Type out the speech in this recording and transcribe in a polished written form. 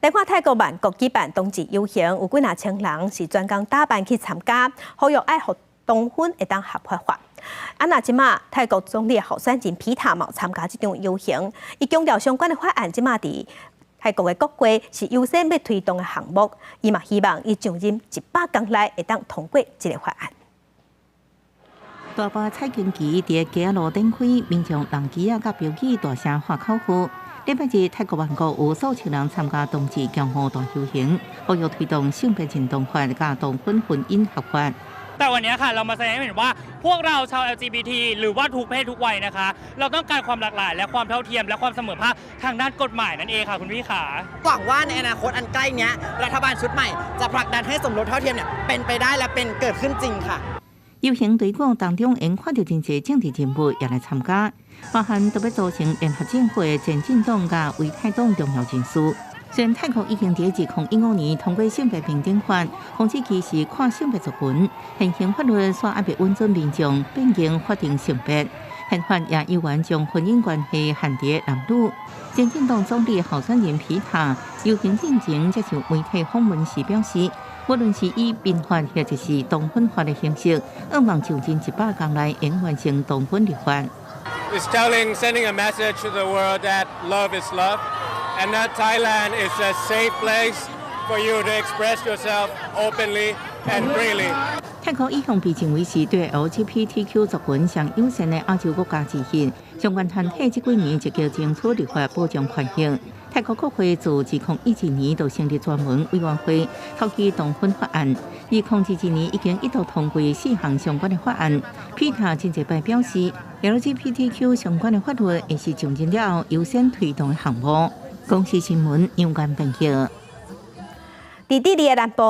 來看泰國曼谷舉辦同志遊行，有幾若千人是專工打扮去參加，呼籲愛予同婚會當合法化。啊，那這馬泰國總理候選人皮塔嘛參加這場遊行，伊強調相關的法案這馬佇泰國的國會是優先欲推動的項目，伊嘛希望伊上任100工內會當通過這个法案。大排彩旗佇街仔路展開，民眾抡旗仔佮標語大聲喊口號。禮拜日，泰國曼谷有數千人參加同志驕傲大遊行，呼籲推動性別認同法佮同婚婚姻合法。 แต่วันนี้ค่ะเรามาแสดงให้เห็นว่าพวกเราชาว LGBT หรือว่าทุกเพศทุกวัยนะคะ เราต้องการความหลากหลาย และความเท่าเทียม และความเสมอภาคทางด้านกฎหมายนั่นเองค่ะคุณพี่ขา หวังว่าในอนาคตอันใกล้นี้รัฐบาลชุดใหม่จะผลักดันให้สมรสเท่าเทียมเนี่ยเป็นไปได้และเป็นเกิดขึ้นจริงค่ะ 遊行隊伍當中，會看著真濟政治人物也來參加，包含著欲組成聯合政府的前進黨佮為泰黨重要人士。雖然泰國已經佇2015年通過性別平等法，防止歧視跨性別族群，現行法律煞猶未允准民眾變更法定性別。憲法也猶原將婚姻關係限佇男女。前進黨總理候選人皮塔遊行進前接受媒體訪問時表示，無論是以民法或者是同婚法的形式，向望上任100工內會完成同婚立法。 It's telling, sending a message to the world that love is love, and that Thailand is a safe place for you to express yourself openly and freely. 泰國一向被認為是對 LGBTQ 族群上友善的亞洲國家之一，相關團體這幾年積極爭取立法保障權益。泰國國會自2012年就成立專門委員會，討論同婚法案。2022年已經一度通過四項相關的法案。皮塔真濟擺表示，LGBTQ 相關的法律會是上任了後優先推動的項目。公視新聞楊冠編譯。佇智利的南部。